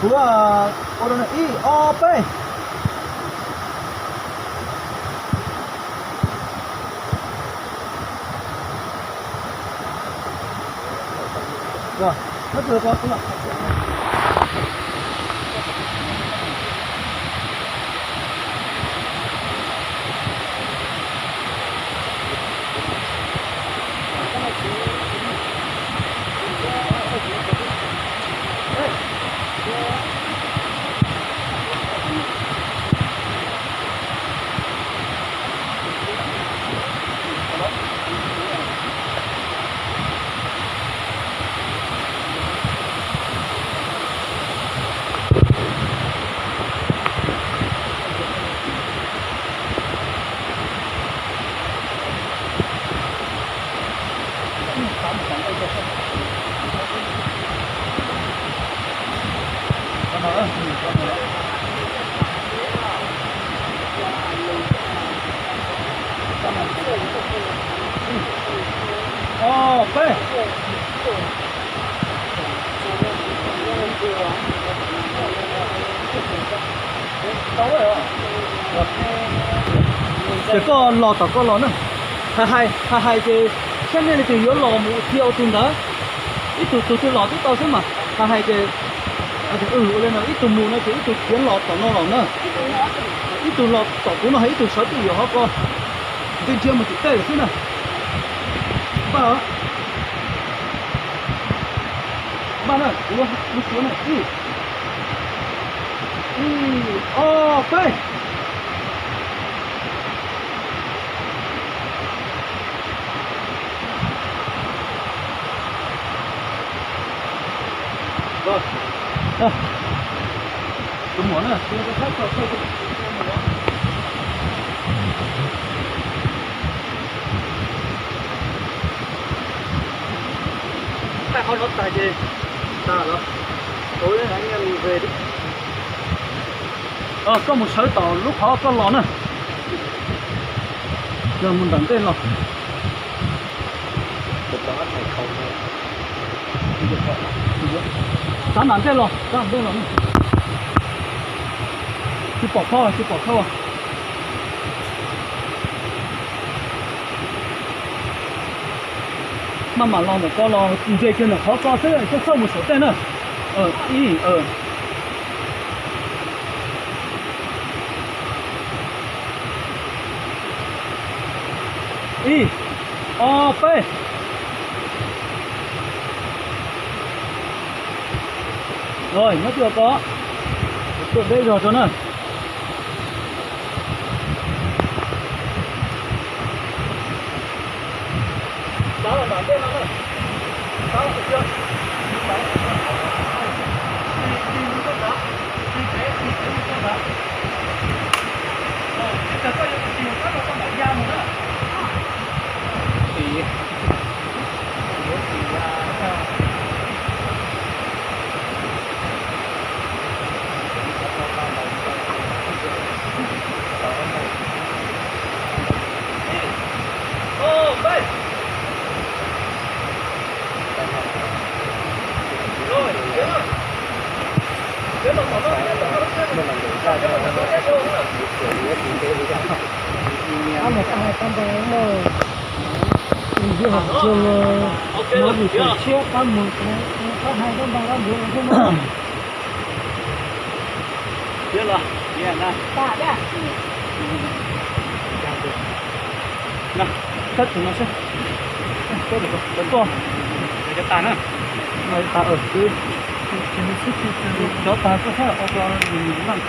Kuv ua rau nws ib ob peb. Ob peb. Ces koj los tom koj los na. Hais hais, hais hais ces saib nej leej twg yuav los mus dhia ua tus ntawd. Ib tug tus twg los twb tau xwb mas hais hais ces, ua li no ib tug mus no ces ib tug khiav los tom no los na. Ib tug los tom kuv no, ib tug sawv twj ywm hauv ko, ntsej ntshiab mus tim tej lawm xwb na. Npaj, npaj na, kuv lub suab na, ib, ib, ob, peb. Tus muam na, tus muam. Thaij qhov no tag ces tag lawm. Koj mus sawv tom lub qhov koj los na. Yog mus nram ntej los. Txav nram ntej los, txav nram ntej los. Tsis pom phauj, tsis pom phauj. Maj mam los ntawm ko los ntsia kiag ntawm qhov ko xwb, koj txhob mus saum tej na. Ib, ib, ob, peb. Rồi, nyob twj ko, tuaj deb zog tso na. Thawb tus no seb. Cov tag na. Cov tag koj sab ua ko nws nws naj.